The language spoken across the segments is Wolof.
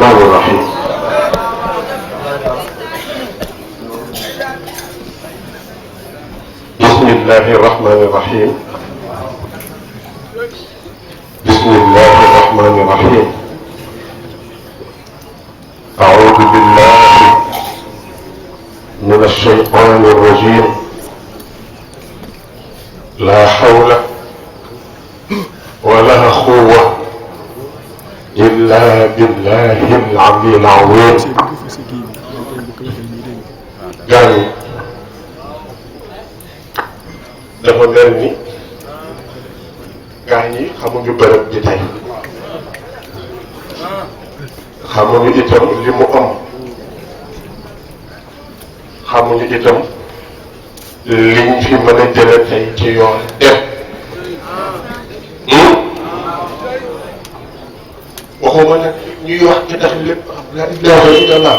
الرحمن الرحيم بسم الله الرحمن الرحيم بسم الله الرحمن الرحيم أعوذ بالله من الشيطان الرجيم لا حول ولا قوة إلا بالله العلي العظيم gaañi dafa mel ni gaañi xamuñu bërëb bi tey xamuñu itam li mu am xamuñu itam liñ fi mën a jële tey ci yoon dem waxuma nag ñuy wax ci tax lépp am la ilaha illallah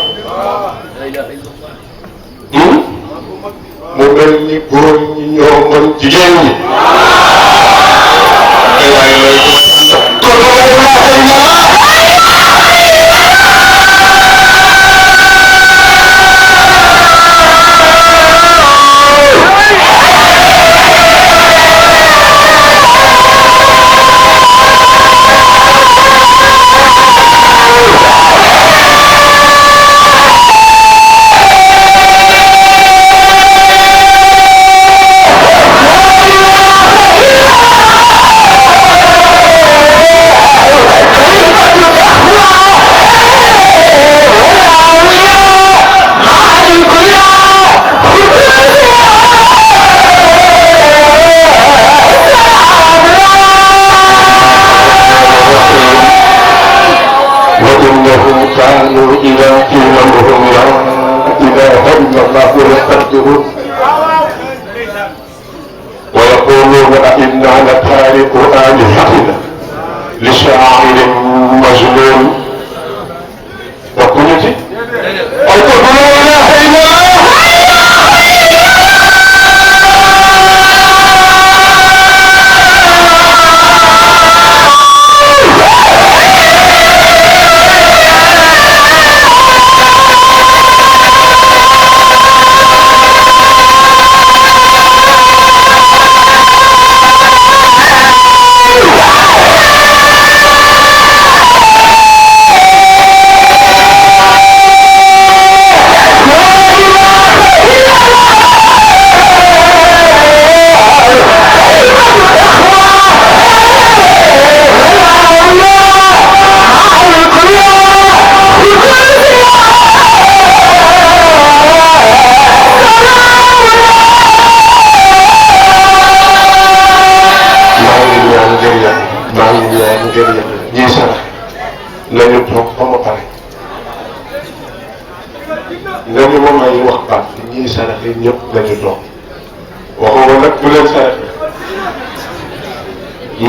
mu mel ni góor ñi ñoo mën jigéen ñi waaye looy kon la ilaha illallah ويقولون أئنا لتاركو آلهتنا لشاعر مجنون وكنتي وقل لا إله إلا nañu toog ba ma pare nañu ma may wax baat bi ñuy saraxe ñëpp nañu toog waxuma nag bu leen saraxe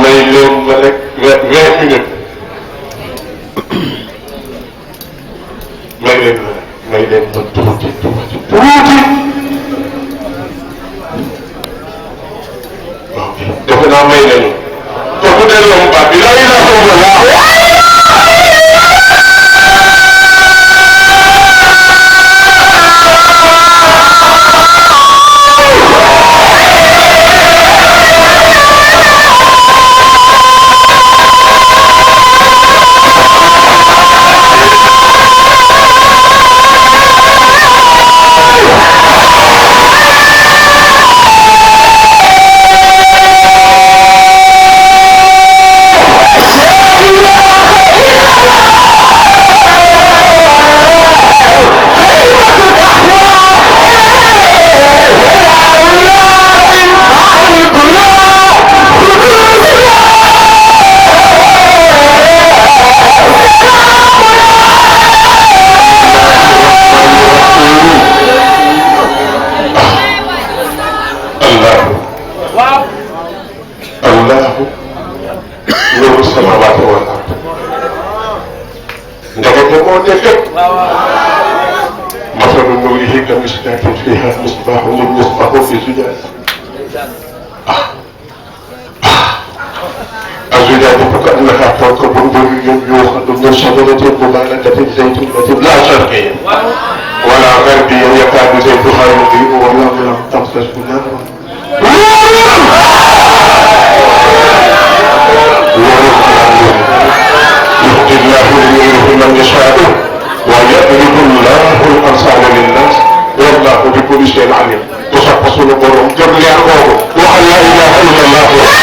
may leen ma rek 20 minutes may leen ma rek may leen ma tuuti ok defe naa may nañu kooku delloo mu baat bi la ilaha illallah مثل نوره كمشكاة فيها مصباح المصباح في زجاجة الزجاجة كأنها كوكب دري يوقد من شجرة مبالغة زيتونة لا شرقية ولا غربية يكاد زيتها يضيء ولو لم تمسسه نار يهدي الله لنوره من يشاء ويضرب الله الأمثال للناس والله بكل شيء عليم تصفص لقرهم جبل يعقوب وأن لا إله إلا الله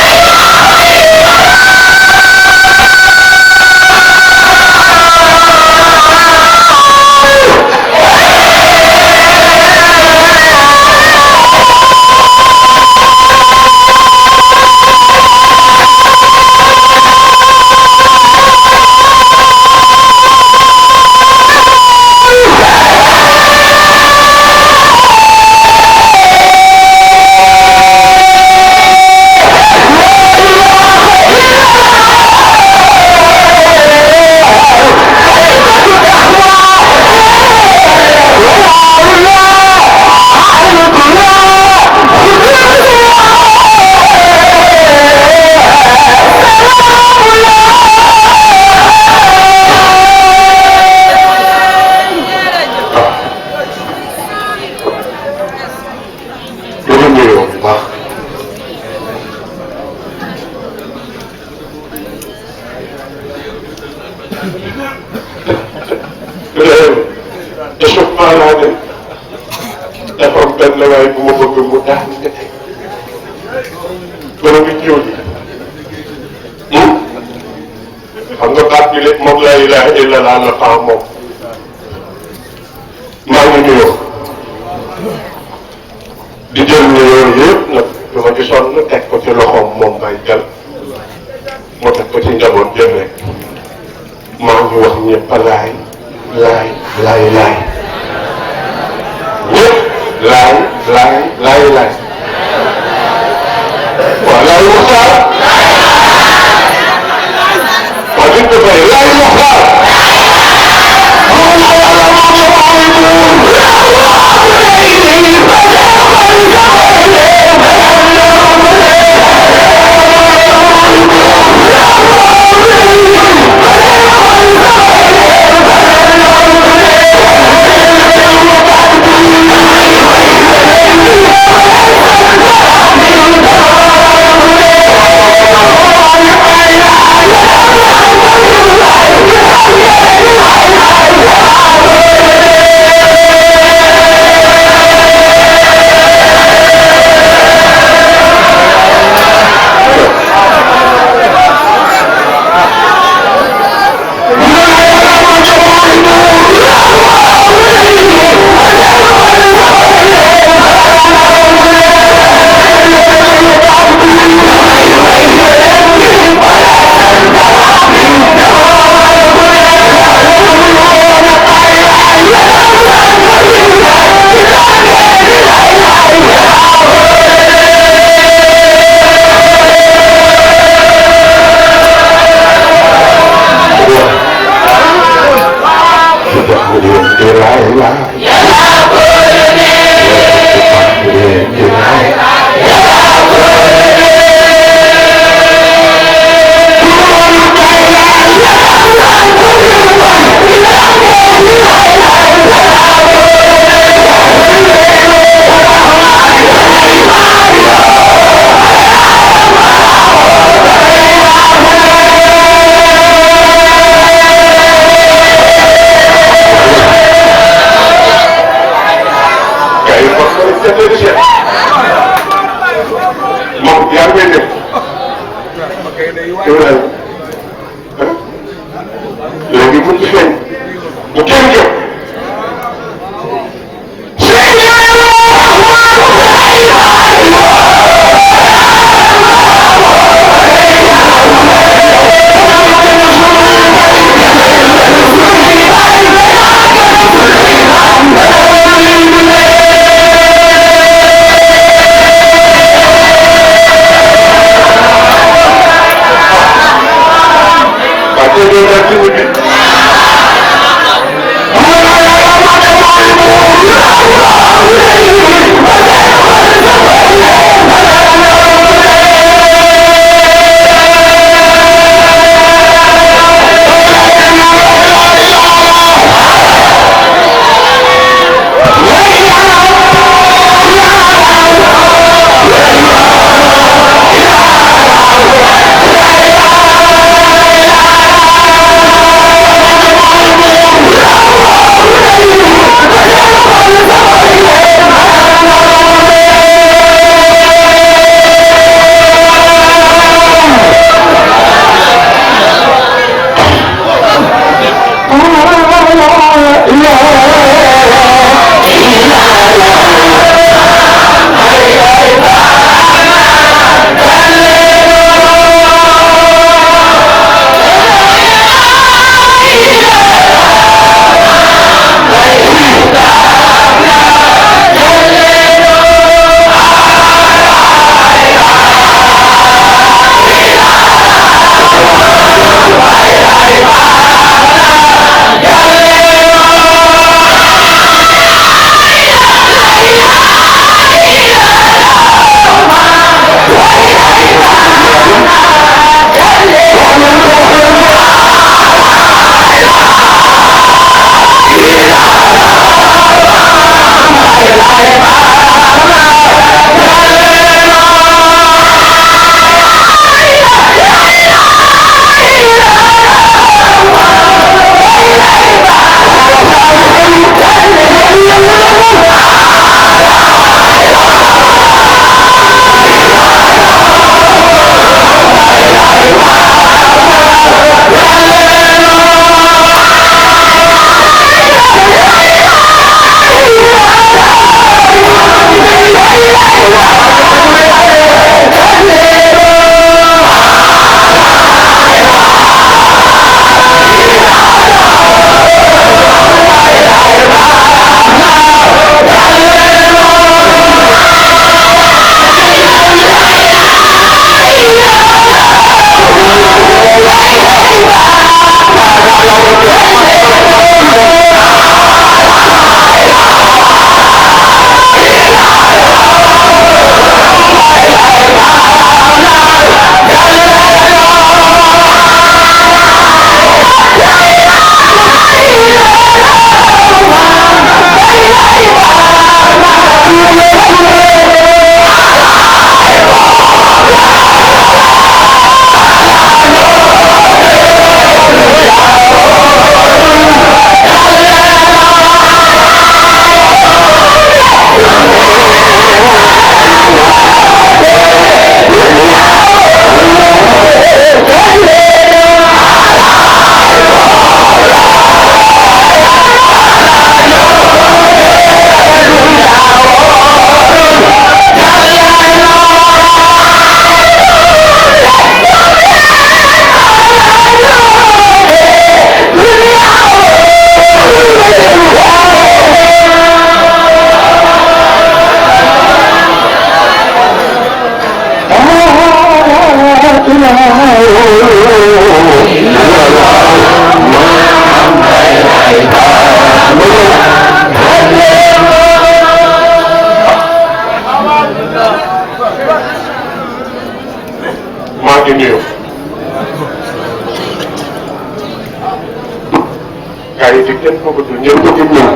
bàyyi te kenn bëggatul ñëpp bëgg ñëw.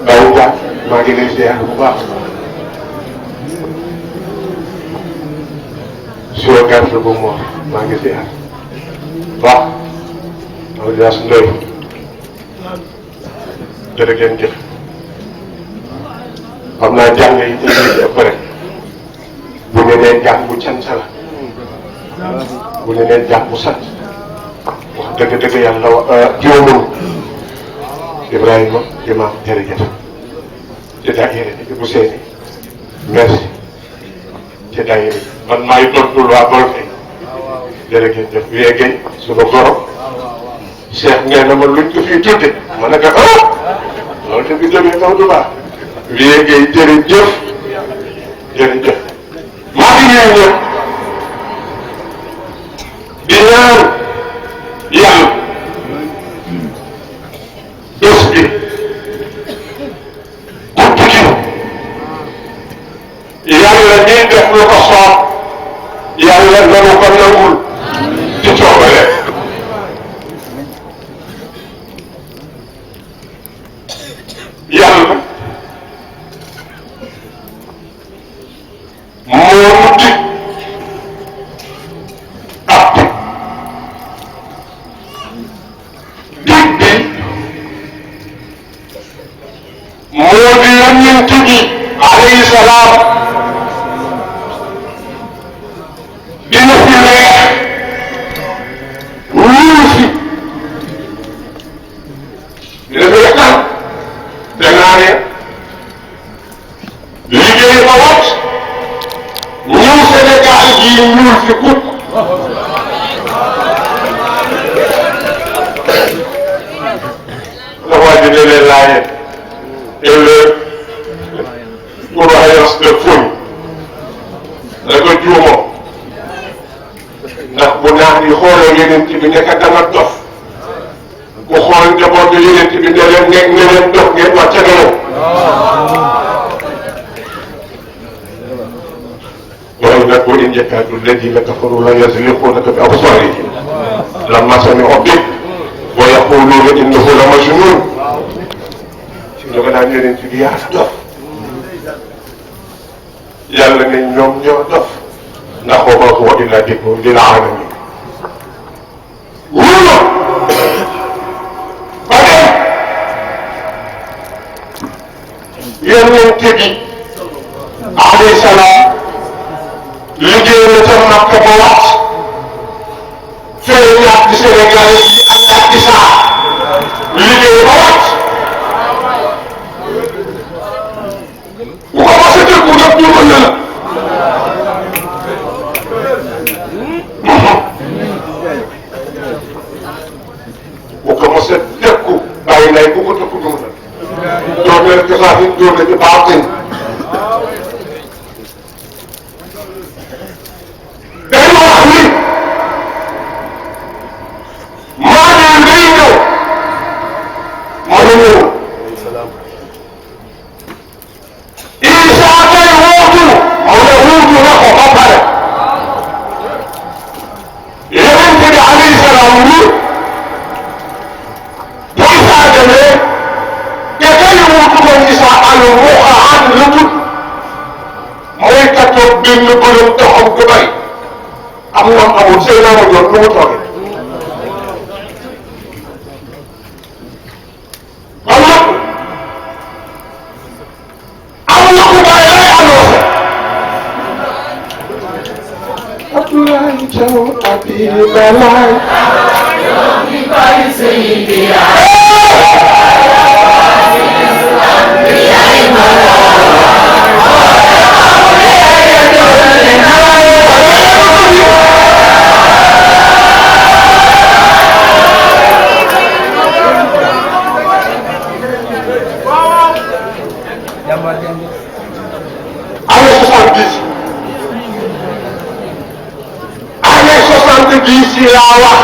Baye Dia maa ngi lay ziar bu baax. sur gerte bu Mor maa ngi ziar waaw. Alias Ndoye jërë ngeen jëf. xam naa jàng yi ñu ngi après bu ñu nee jàng bu cant la bu ñu nee jàng bu sant wax dëgg yàlla juumul Ibrahima imam jërëjëf ci daayira bi bu seeni merci ci daayira bi man maay tontul waa Golfe jërë ngeen jëf wéegay sunu goro Cheikh nee na ma luñ ko fii tudde ma ne ko loolu te bi demee kaw du baax wéegay jërëjëf jërëjëf maa ngi ñëw ñëpp di ñaan yàlla bés bi guddi gi yàlla ñuy def lu ko soob yàlla nanu ko nangul ci coobare yàlla moo dig ab dig bi moo di yonent bi alayhi salaam dina fi weex ñuul fi dina fi weexal danaa ne liggéey ba wàcc ñëw Sénégal gii ñuul fi kut la waa ji ne leen laaye et croyance de fouille da ko juumoo ndax bu naan yi xoolee yeneen ci bi nekk dama dof ku xool njaboot yeneen ci bi ne leen dof ngeen wàcce na yow waaye nag boo in yakaadu alladina kafaru la yasliquunaka bi absaarihim lamma sami'u bihi wa yaquluuna innahu la majnun ñu ko naan yeneen ci bi yaa dof yàlla ne ñoom ñoo dof ndax wa maa huwa illaa dikrun lil aalamiin wóor ba dem yonent bi alayhi salaam liggéey na ca Makka ba wàcc fee ñaat ci Sénégal yi ak ñaat ci saa liggéey ba wàcc bu ko mos a déglu nag dugal na la bu ko mos a déglu bàyyi lay bu ko déglu dugal na doon na ci saa yi doon na ci baatin benn bëram taxaw ko bari am na amul sëy naa ma doon lu mu toogee am na ku bàyyi lay annoncé Abdoulaye Thiaw Abibalaay année 70 laa wax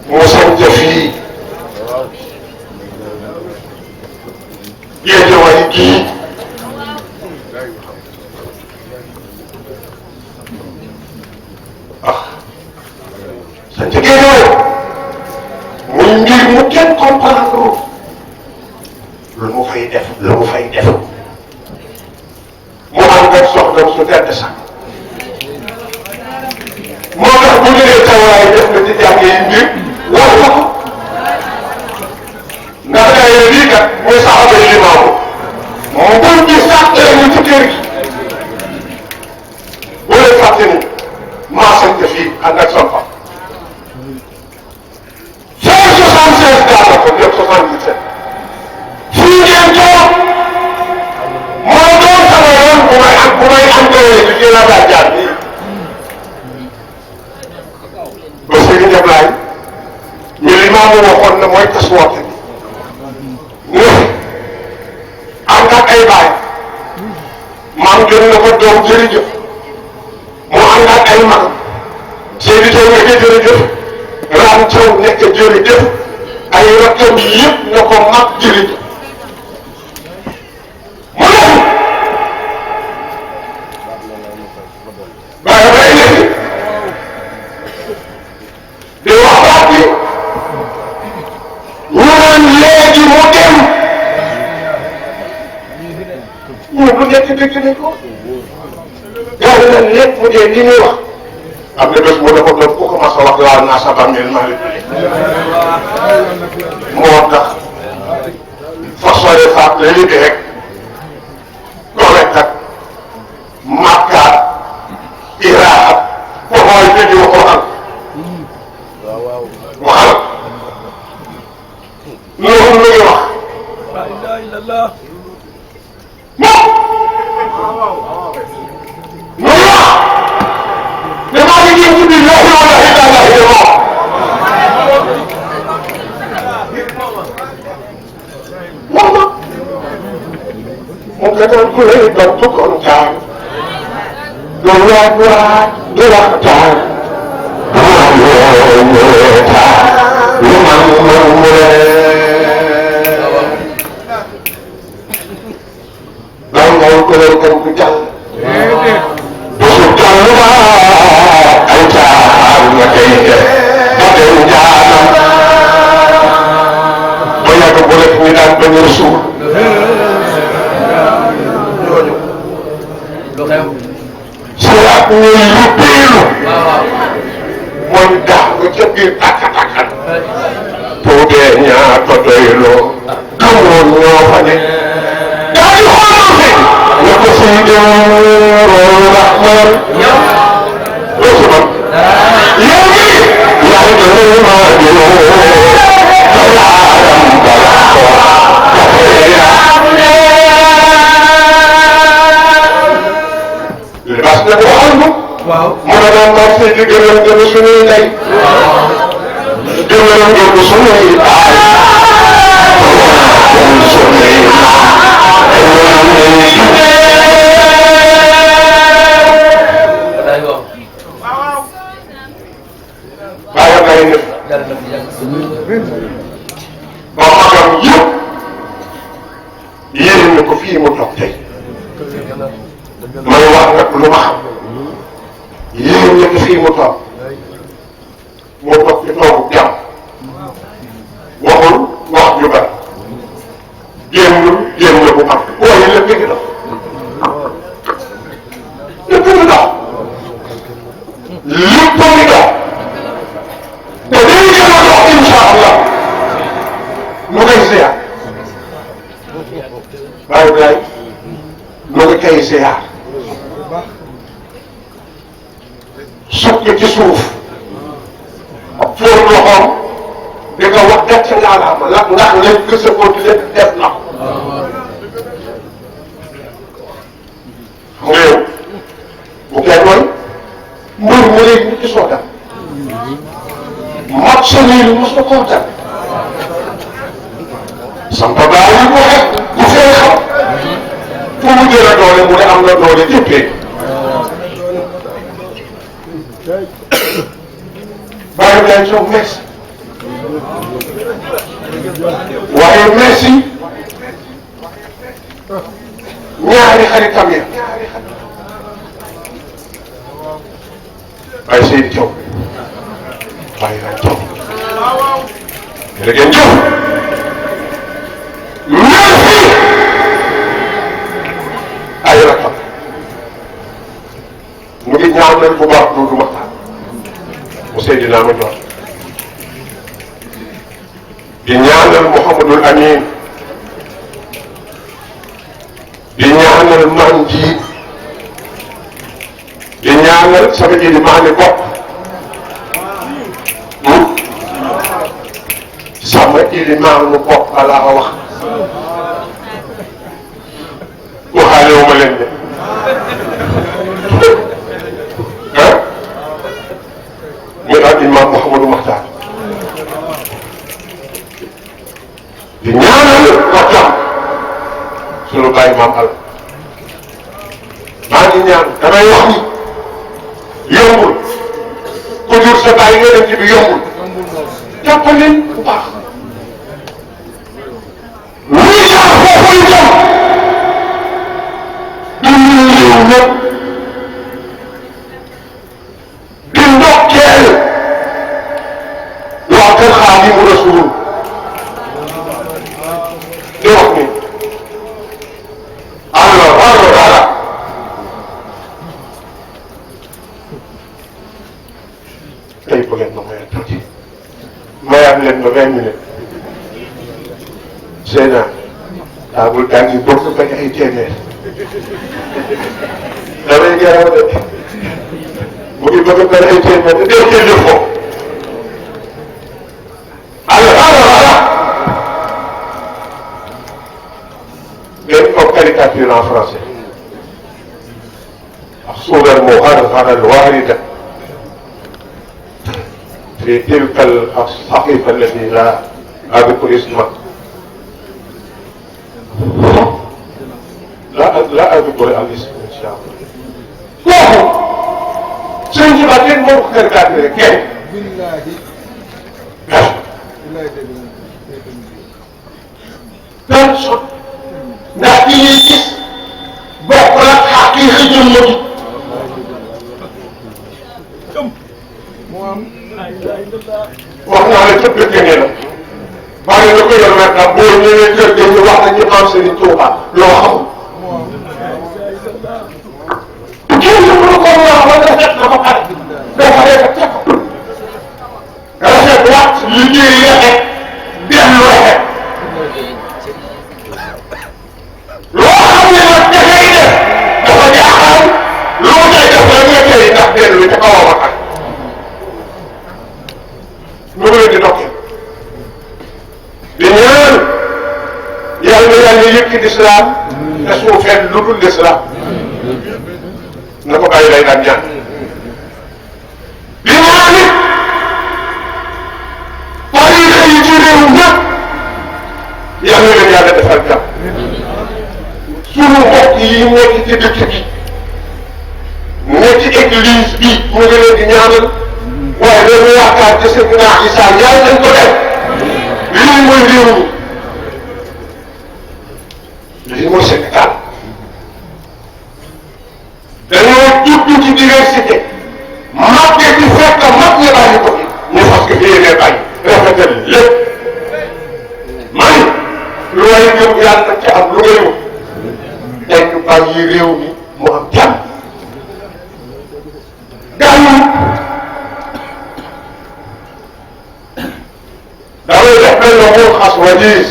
moo sant fii Géejawaay gii ah sa njëgee muy mbir mu kenn comprendre lu mu fay def mu ànd ak soxnam su tedd sax moo tax bu jëlee tawaay def na ci jàngee mbir war na ko ndax daayira bii kat muy saxaba yi limaamu moom buñ ci sàttee ñu ci kër gi bu leen fàtte ni maa sant fii ànd ak sama papa 176 daal ko jëm 77 fii ngeen toog moo doon sama yoon bu may am doole bi fii laa daa jaar nii ba Serigne Ablaye ñu limaamu waxoon na mooy tas woote bi ànd ak ay baay maam gën na ko doom jërëjëf mu ànd ak ay mag seeni taw nekk jërëjëf raam taw nekk jërëjëf ay rakkam yëpp na ko mag jërëjëf mu def bàyyi bay nekk di wax baat bi ñu naan léegi mu dem ñu bu nekk dëkk nañ ko yàlla na lépp mu dee li muy wax am na bés mu ne ko doon ku commencé wax laal naa sa bàmmeel maa ngi moo tax façon de faat la liggéey rek correct ak makkaat iraaxat waxooy dëgg waxal loolu lu ñu wax moom la doon kuréel doon bu kontaan doon waat di waxtaan lu man mu daw moom kuréel kan bu jàll su jàll ay caaxaan nga koy def ba dem jaanam ba yàgg bu rek ñu daan bañ a suur salaat ñuy yubbiilu mooy daax nga ca biir tàkk-tàkkat tuutee ñaata doyloo gëmoon ñoo fa ne daa di xooloo fi nga ko siy dóoroo rahman loo si man yow mi yaay gënal maa jëloo balaaram balaa ko libaas na ko xool mu ne doon marché di gënal gën suñuy ndey gënal gën suñuy baay gën suñuy bàyyi ngay def ba magam yëpp yéen na ko fii mu toog tey may wax nag lu ma xam yéen ñëpp fii mu toog ci toogu jàmm waxul wax ju bari génn bu mag waaye lépp ngi dox lépp ngi dox lépp ngi dox te day gën a dox incha allah nu koy ziar bàyyi Blay nu ko koy ziar sukk ci suuf fóor loxoom di ko wax gàcce ngaalaama la ndax lañ ko sa ko lépp def na ko xam nga yow bu kenn mooy mbir mu léegi ñu gisoo tam mat sa lii mos na koo tam sampa baa yi bu xeex bu fee xam fu mu jële doole mu ne am na doole jëppee bàyyi leen soog merci waaye merci ñaari xaritam ya Baye Seydi Thiaw Baye Ran Thiaw jërë ngeen jëf merci ay rakam mu ngi ñaanal bu baax Doudou Makhtar mu Seydina ma jox di ñaanal Mouhamadul Amin di ñaanal man ji di ñaanal sama ji di maane bopp sama ji di maane bopp laa wax waxaale wu ma leen de ah muy daal imam Mouhamadou Makhtar di ñaanal waxtaan sunu bàyyi maam al maa ngi ñaan damay wax ni yombul ku jur sa bàyyi nga dem ci bi yombul jàppale bu baax muy jaar foofu itam di nuyu ñëpp di ndokkeel waa kër Xaadimu Rasuul di wax ni dara tey bu leen ma mayaat tuuti mayaat leen ma 20 minutes Seyna taabul gaa ngi bokk bañ ay téeméer damay garaw de mu ngi bëgg bañ ay téeméer de dee jël ko ngeen ko caricature en français صور مغرغر الواردة في تلك الصحيفة التي لا أذكر اسمها لا أذكر الاسم إن شاء الله سنجي بعدين ممكن كاتب كيف تنشط نتيجة بكرة حقيقة الموت wax naa ne képp keneen la maa ngi la ko yor maintenant boo ñëwee kër gi ñu wax nañu am Serigne Touba loo xamul. kenn mënu ko wax wala fekk na ko pare dafa rek teg ko rafet waat liggéey rafet dellu rafet loo xam ne nag dafay def dafa jaaxal loo cay def la nga tey ndax dellu ca kaw a ñu ngi leen di dokkee di ñaan yàlla yàlla yëkki lislaam te suufeel lu dul lislaam na ko bàyyi lay daan ñaan di ñaan it tariixa yi ci réew ñëpp yàlla leen yàlla defal jàmm sunu mbokk yi nekk ci dëkk bi nekk ci église bi mu ngi leen di ñaanal waaye loolu yaakaar ci Seydina Isa yàlla nañ ko def lii mooy réew mi lii mooy Sénégal dañoo judd ci diversité màggee ci fekk mag ñi bàyyi ko ñu fas ko fi yéenee bàyyi rafetal lépp man lu way gëm yàlla ci am lu ngay wut dañ bàyyi réew mi mu am jàmm gaañu damay def benn moom xas wajiis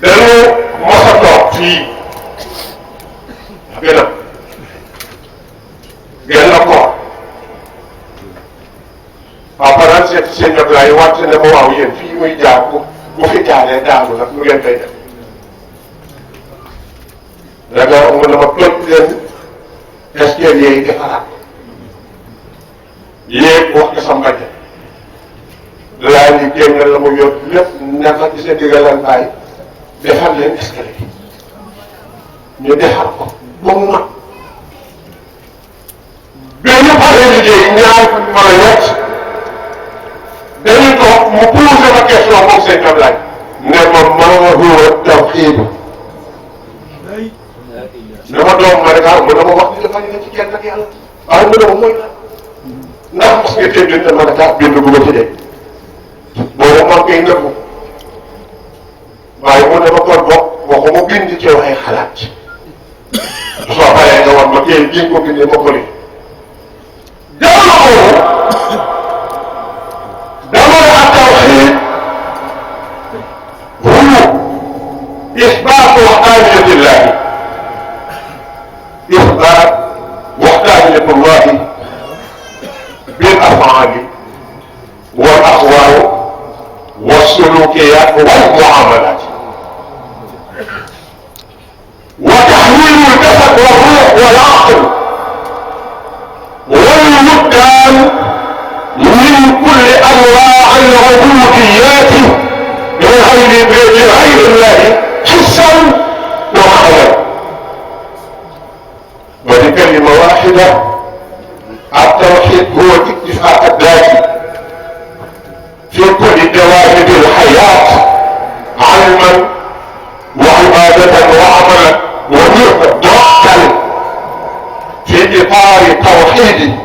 dañu mos a toog fii genn koor papa daan seet seen Ablaye wàcc ne ma waaw yéen fii muy jaar bu fi jaaree daanu nag nu ngeen koy def da nga mun na ma toj leen escalier yi defaraat yéeg wax nga sa mbaje laa ni génn la mu yor lépp naka ci sa diggalan bàyyi defar leen escalier ñu defar ko ba mu mat benn pare liggéey ñaar wala ñett dañu toog mu posé ma question moom seen Ablaye ne ma maa huwa tawxiid dama doom ma rek mu ne ma wax ni dafa ñu ci kenn ak yàlla waaye mu ne ma mooy la ndax mos nga tey bind ma ne kaa bind bu ma ci dee boobu man koy nëbbu waaye mu ne ma kon bokk waxuma bind ci ay xalaat soo paree nga war ma kii gi ko bindee ma ko lii jamono boobu dama ne ak tawxiid huwa isbaatu waxdaaniyatillahi isbaat waxdaaniyatullahi bil afaali wal aqwaal والسلوكيات والمعاملات وتحويل الجسد والروح والعقل والوجدان من كل انواع العبوديات لغير الله حسا ومعنى وبكلمه واحده التوحيد هو الاكتفاء الذاتي في كل جوانب الحياة علما وعبادة وعملا ومعتقدا في إطار توحيد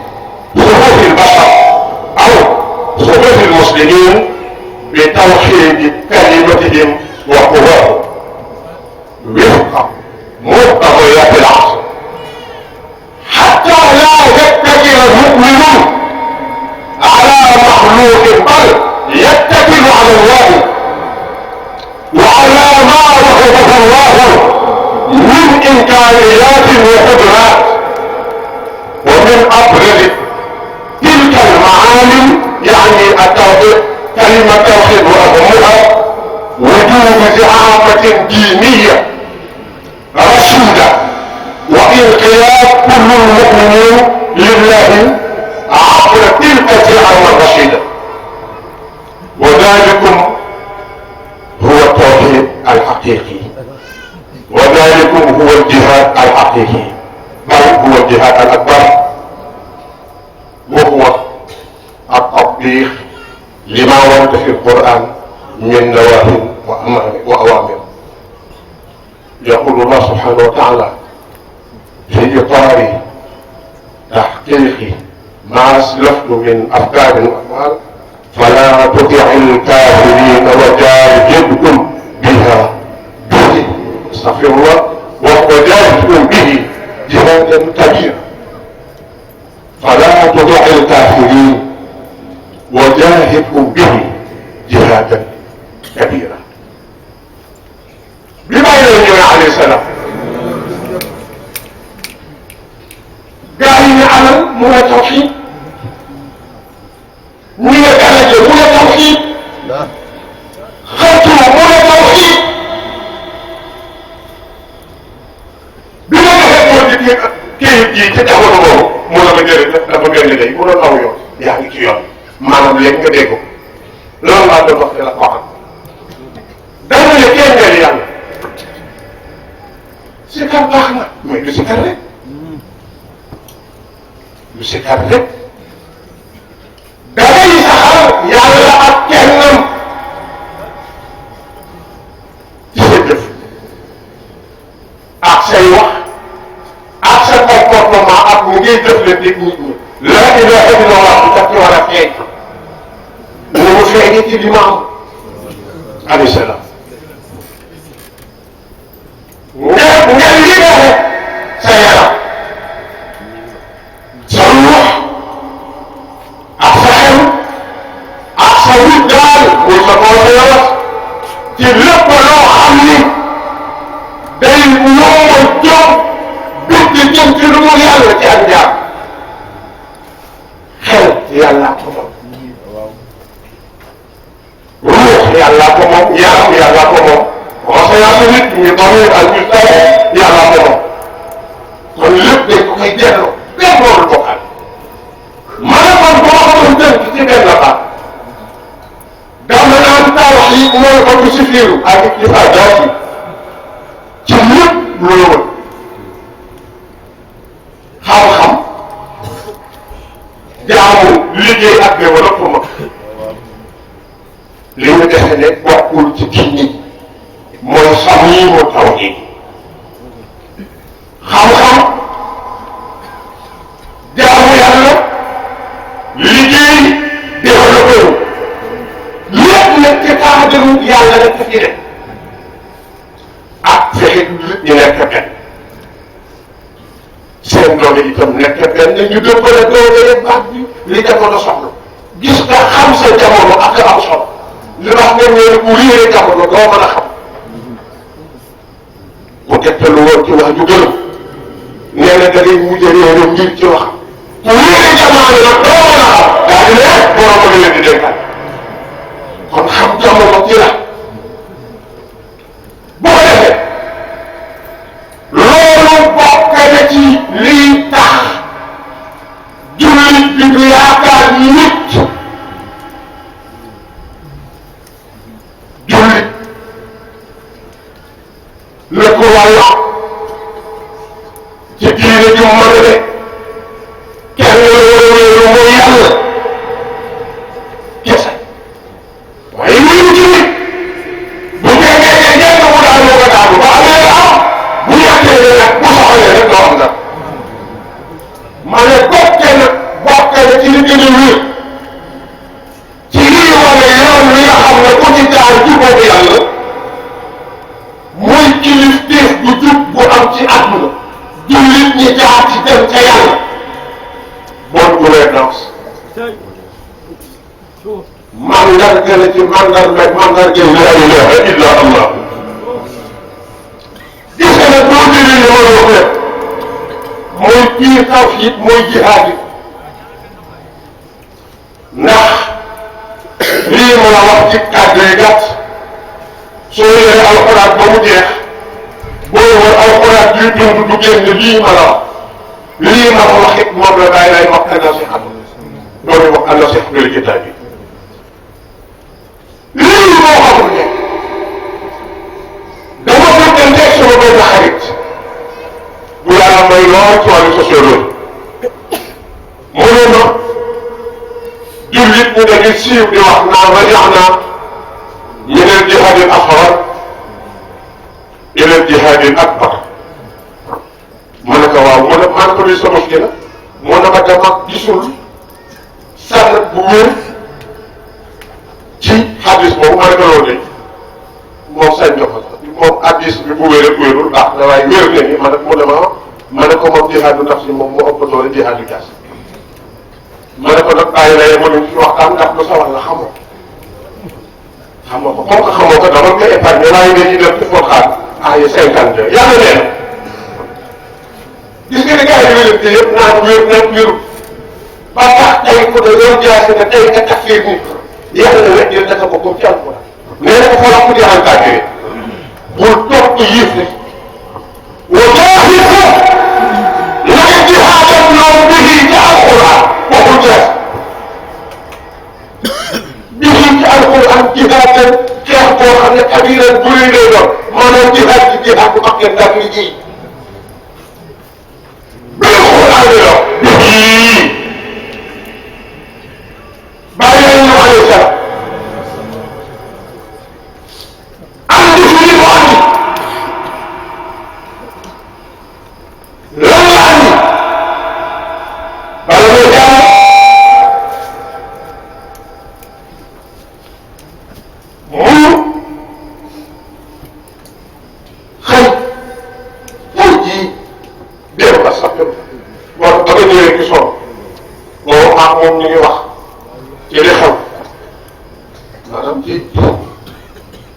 صفوف البشر أو صفوف المسلمين بتوحيد كلمتهم وقواهم وفق مقتضيات العصر حتى لا يتكل المؤمنون على مخلوق بل يتكل على الله وعلى ما وهبه الله من امكانيات وقدرات ومن ابرز تلك المعالم يعني التوحيد كلمه توحيد واهمها وجود زعامه دينيه رشيده وانقياد كل المؤمنين لله عبر تلك الزعامه الرشيده وذلكم هو التوحيد الحقيقي وذلكم هو الجهاد الحقيقي بل هو الجهاد الاكبر وهو التطبيق لما ورد في القران من نواهي واوامر يقول الله سبحانه وتعالى في اطار تحقيق ما اسلفت من افكار وافعال فلا تطع الكافرين وجاهدهم بها به استغفر الله وجاهدهم به جهادا كبيرا فلا تطع الكافرين وجاهدهم به جهادا كبيرا بما يقول عليه السلام قال على منى التوحيد منى درجة منى التوحيد خطوة منى التوحيد بما يقول كيف جي تتعود منى مجرد dafa gën day bu doon aw yoon yaa ngi ci yoon maanaam léegi nga dégg loolu laa doon wax la ko xam dama ne kenn nga ni yàlla sikar baax na mais du sikar rek du sikar rek dangay saxal yàlla ak kennam ci sa jëf ak say wax ak sa comportement ak ñu ngiy jëflante nit ñi la ilaha illallah bi daf ci war a feeñ ni mu feeñee ci limaam alayhi salaam nga libéré sa yaram sa ruux ak sa xel ak sa widdaan muy sa conscience ci lépp loo xam ni day ñoo jóg dugg jëm ci lu mu yàlla ci ak njaam xel yàlla ko moom ruux yàlla ko moom yaram yàlla ko moom conscience nit ñi tamit ak ñu taw yàlla ko moom kon lépp dañ ko koy delloo benn loolu bokkaat man boo xamoon dënk ci benn baat dama naan tawxiid mooy ko du si fiiru ak iktifa daati ci lépp lu la wër xam-xam jaamu liggéey ak développement li ñu defe ne bokkul ci diine mooy xamiimu tawxiid doole itam nekk benn ñu dëppale doole yëpp baat bi li jamono soxla gis nga xam sa jamono ak am solo li wax nga ñëw bu réere jamono doo mën a xam bu tegtalu woon ci wax ju gënu nee na da ngay mujj réere mbir ci wax bu réere jamono nag doo mën a xam daa di ne borom a leen di dénkaan kon xam jamono ci la bu ko defee loolu bokk na ci lii tax jullit bi du yaakaar nit jullit la ko wàlla ci diine ju mën a de kenn la war a wéeru mooy yàlla kese waaye wéeru ci nit bu fekkee ne ñenn mu daanu nga daanu ba amee la am bu yàggee ne nag bu soxalee rek doo am dara ma ne bokke na ci li gën a wér ci lii wane yoon wi nga xam ne ku ci jaar jubóobu yàlla muy kilifteef bu jub bu am ci àdduna jullit ñi jaar ci dem ca yàlla bonne gouvernance mandarga la ci mandarga yi la ilaha illa allah gis nga nag boo jëlee li ma la wax rek mooy biir tawhid mooy jihaad yi ndax lii ma la wax ci kàddu yi gàtt soo yoree alxuraan ba mu jeex boo war alxuraan yuy dund du génn lii ma la wax lii ma la wax it moom la bàyyi lay wax an-nasiha doon wax an-nasiha bil kitaab bi lii moo xamul ne dama bëgg a sama benn xarit bu yàlla may lool ci wàllu sociologie mënoon na jullit ñi dañuy siiw di wax naan rajaxnaa min al jihaad al asghar ila al jihaad al akbar ma ne ko waaw mu ne man ko di sa muskila mu ne ma dama gisul sànn bu wér ci xadis boobu ma ne ko loolu de moom sañ joxal moom hadiis bi bu wér ak wérul baax na waaye wér na ni ma ne mu ne ma ne ko moom jihaadu nafsi moom moo ëpp doole jihaadu jaas ma ne ko nag bàyyi la yee mënuñ ci waxtaan ndax lu sawal la xamoo ko comme que xamoo ko dama koy épargné waaye dañuy def ci Furqaan ay 52 yàlla nee na gis nga ne gars yi wérante yëpp naan wér nag wéru ba tax tey ku ne yow jaasi ne tey nga takfiir nit yàlla na rek yéen dafa ko comme ci alquran nee na ko xoolal ku di encadré bul topp yiif ne wa jaahidu naka jihaadam loolu bihi ci alquran waxul jaas bihi ci alquran jihaadam xeex boo xam ne kabiran bu rëy lay doon maanaam jihaad ci jihaad bu mag ngeen daal liggéey bil quran la bihi bàyyi leen ñu alayhi salaam moom ñu ngi wax ci li xew maanaam ci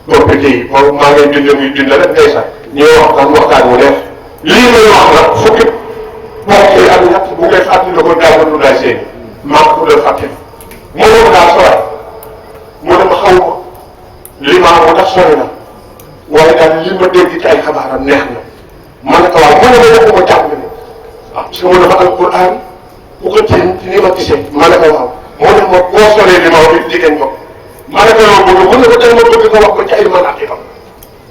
comité yi moom maa ngi bind muy bind rek ngay sax ñu waxtaan wu neex lii may wax nag fukki mbokk yi ak ñett bu ngay fàttali ko daal lu daay seen maa ko doon fàtte mu ne ma daal sore mu ne ma xaw ma li maa ko tax sore na waaye daal li ma dégg ci ay xabaaram neex na ma ne ko waaw mu ne ma waxuma jàng ne ah parce que mu ne ma alquran bu ko tiim ci ni ma gisee ma ne ko waaw mu ne ma boo solee li ma wax jigéen bopp ma ne ko yow bëgg mu ne ko tey ma bëgg ko wax ko ci ay manaaqiqam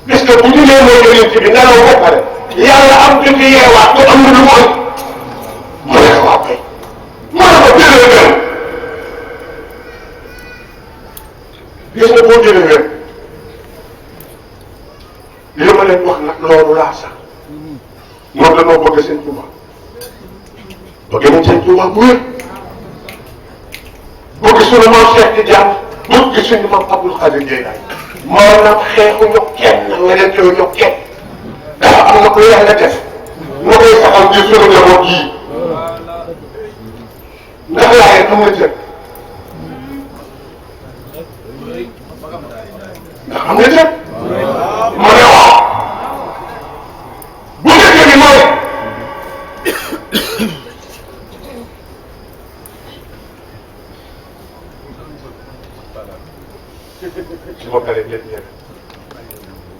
parce que bu ñu nee mooy yonent bi nelaw ba pare yàlla am ci yeewaat ko am na lu mu am ma ne ko waaw kay ma ne ko jëlee gën gis nga boo jëlee gën li ma leen wax nag loolu laa sax moom dañoo bëgg seen Tuuba bëgg nañ seen Tuuba bu wér bëgg suñu maam Cheikh Tidiane bëgg suñu maam Abdul Xaadir Jeylaani maanaam xeexuñu kenn nga leen teewuñu kenn dafa am na ko yàlla def nga koy saxal ci suñu njaboot yii am na cër ndax am na cër ma ne waaw bu njëkk bi mooy su ma paree lépp ñëw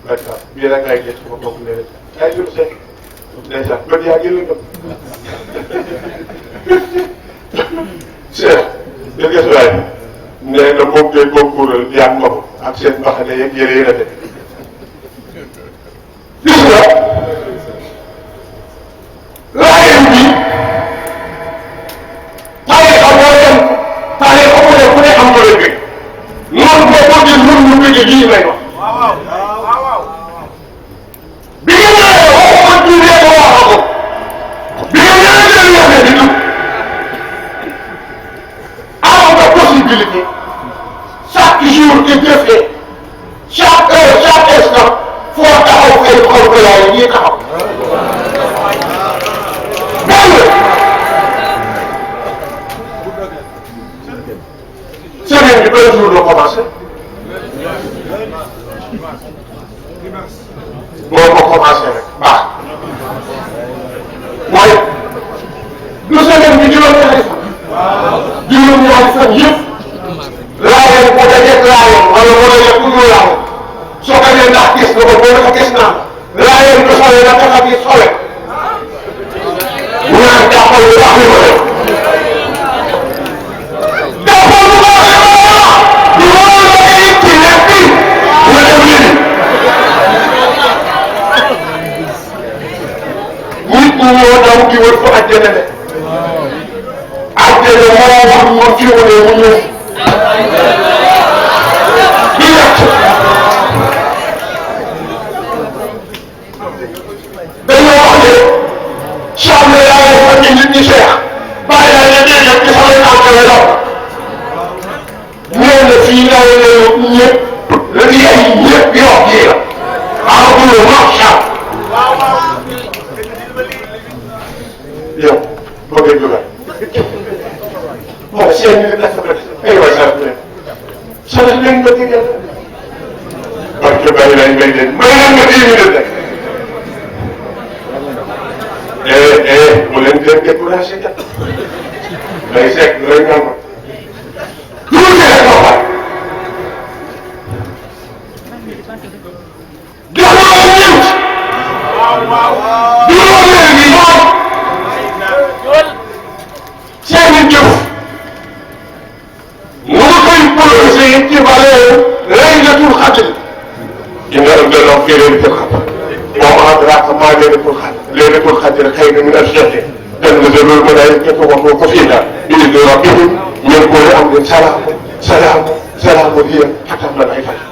d'accord bii rek laay gis ma bokk ne rek ay jur sekk déjà bët yaa gën a gëm Cheikh dëgg waay nee na moom ngay concoural yaa ngi ko ak seen mbaxane yeeg yére yi la de gis nga laayam bi tarixa moo dem tarixa mu ne ku ne am nga la bëgg noonu boo ko gis nun ñu bëgg lii lay wax bi nga ñëwee waxu ko tuddee ko wax ko bi nga ñëwee leen waxee di dugg am nga possibilité chaque jour que jëfee chaque heure chaque instant foo taxaw ay xol ko yaay yi taxaw benn semaine bi benn jour la commencé boo ko commencé rek baax mooy du semaine bi juróom-ñaari fan juróom-ñaari fan yëpp laajal boo dajeeg laajal wala boo dajeeg ku ñu laajal soo ko nee ndax gis nga ko boo dafa gis naa laajal ko sole na taxa bi sole mu naan jàppal lu wax li ma def jàppal lu wax li ma wax du loolu la koy ci nekk bi nga dem lii nit ñi ñoo daw di wër fa àjjana de àjjana moo wax moo fi wane mu ñëw di yàq dañoo wax ne chambre yaa ngi fa nit ñi Cheikh bàyyi naa ne dégg ci sama tànk la daw ñëw na fii ndaw la ñëpp la yay ñëpp yoo kii la amagul macha yow bëgg a jógal mooy seen i def ko ay waay sant leen sant leen ba dégg yàlla parce que bàyyi lañ may leen may leen nga 10 minutes rek mu leen gën découragé kat day sekk lay ñaan ko tuuti rek moo xam jox ma ko ñëw juróomeel bi moom seen i jëf mu ngi koy projet ci valeur laylatul qadr inna anzalnahu fi laylatil qadr wa ma adraka ma laylatul qadr laylatul qadr khayrun min alfi shahr tanazzalu al-malaa'ikatu wa ruuhu fiiha bi-idhni rabbihim min kulli amrin salaamun hiya hattaa matla'il fajr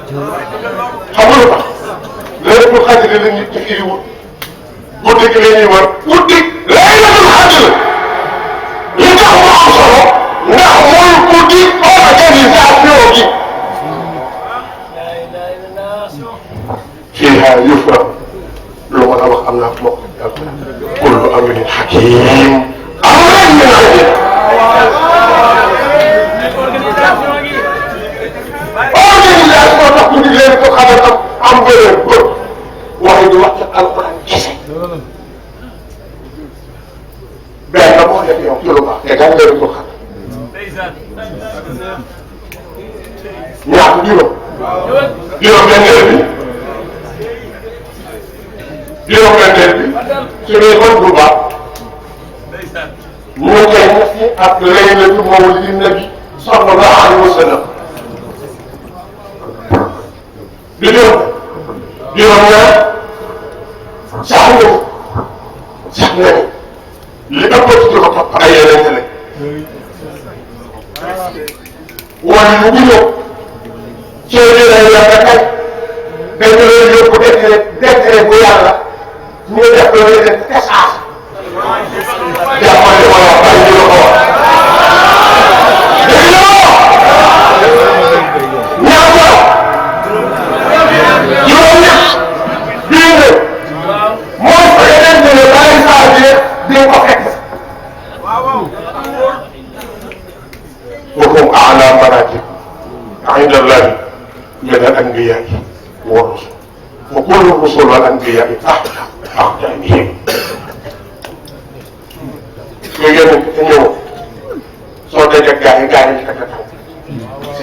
xam nga lu tax laylatul qadr la nit ñi firiwul guddi gi la ñuy war guddi laylatul qadr li tax mu am solo ndax mooy guddi organisation gi fiihaa yufraqu lu ma la wax am naa mbokk kullu amrin hakiim amran min indina organisation tax guddi leen ko xamal am beneen bët waaye di wax ci alquran kese benn la moo def yow ci lu baax te gan leen ko xam ñaata juróom-benneel bi juróom-benneel bi su dee mën du baax ñu koy def ci ak laylatu mawlidi nabi sallallahu alayhi wa sallam di juróom-ñaar sax na li ëpp ci di ko topp ay yeneen la wala lu ñu ñëw soo jëlee yàlla kay dañu leen yóbbu décret bu yàlla ñu def loolu def te saas jàppal li ma wax bàyyi ñu la ko wax dégg nga ñaata juróom-ñett bii nga mooy ko yeneen ne bàyyi saa bi di ko fekk والأنبياء تحت أقدامهم يجب أن يكون صوت جاهي جاهي كتبه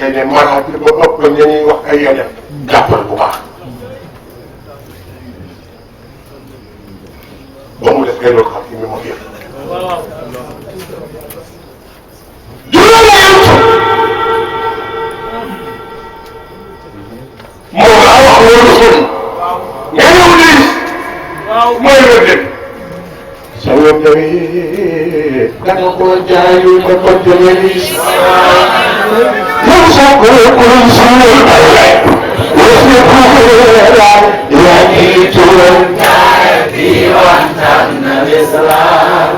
سيدي مرحب بأقل يني وحيانا جعفر البقاء ومولد غير الخاتم مبير سيدي كان هو جاي مقدمني يمسك كل شيء يعني تون في وانتنا الإسلام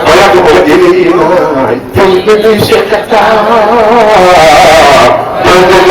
ولا تقول إلينا تلبي شكتا تلبي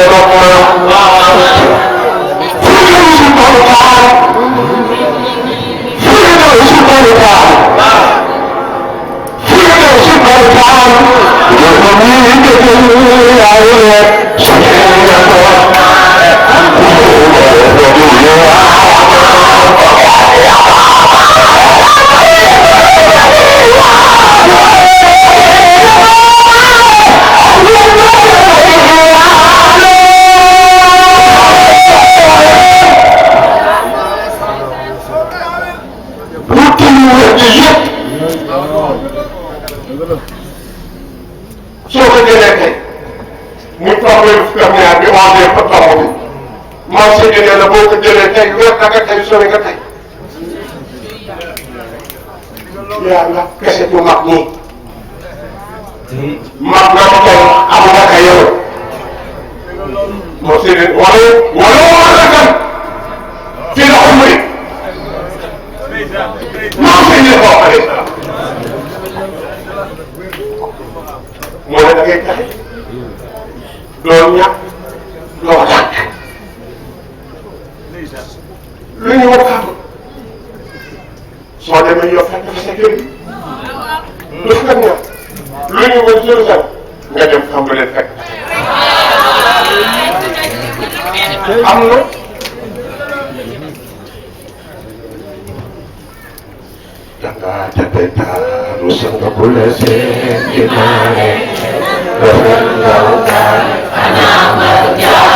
yàlla kese bu mag ñi mag nga ko tey am nga ko yow moo si wala wala kan ci la umri moo si ne ko xale moo ne da ngay taxe doo ñàkk doo tàkk lu ñu war a xam soo demee yow fekk fa sa kër gi lu fekk nga lu ñu mën jël sax nga dem xam nga leen fekk am na danga jabe taaru sanga bu la seen gimaare rafet nga wutaan xanaa ma jàng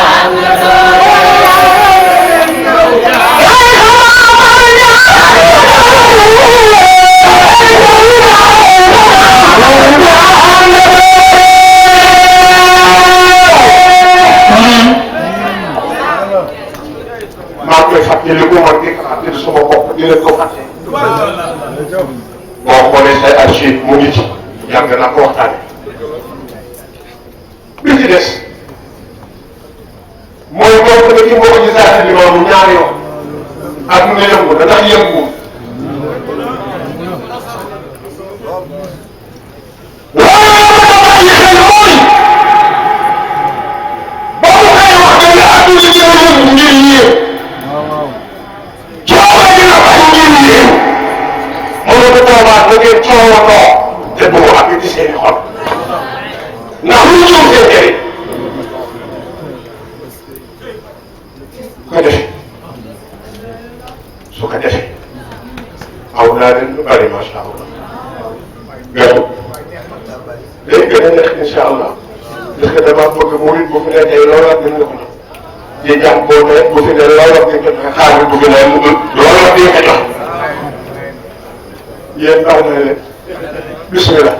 fàttali ko man di fàttali sama bopp di leen ko fàtte boo xoolee say archive mu ngi ci yàgg naa ko waxtaane bi ci des mooy bokk na ci mbokk ci saa si loolu ñaari yoon ak mu ne yëngu da ndax yëngu ngeen coowandoo te bu ak ci seen i xol ndax lu ñëw seen njëriñ ko defee su ko defee aw naa leen lu bari macha allah gërëm day gën a neex incha allah parce que dama bëgg murid bu fi ne tey loolu ak gën nga ko di jàng boo ne bu fi ne loolu ak gën nga xaar bi bëgg naa mu loolu ak gën nga jox yéen baax na leen bismillah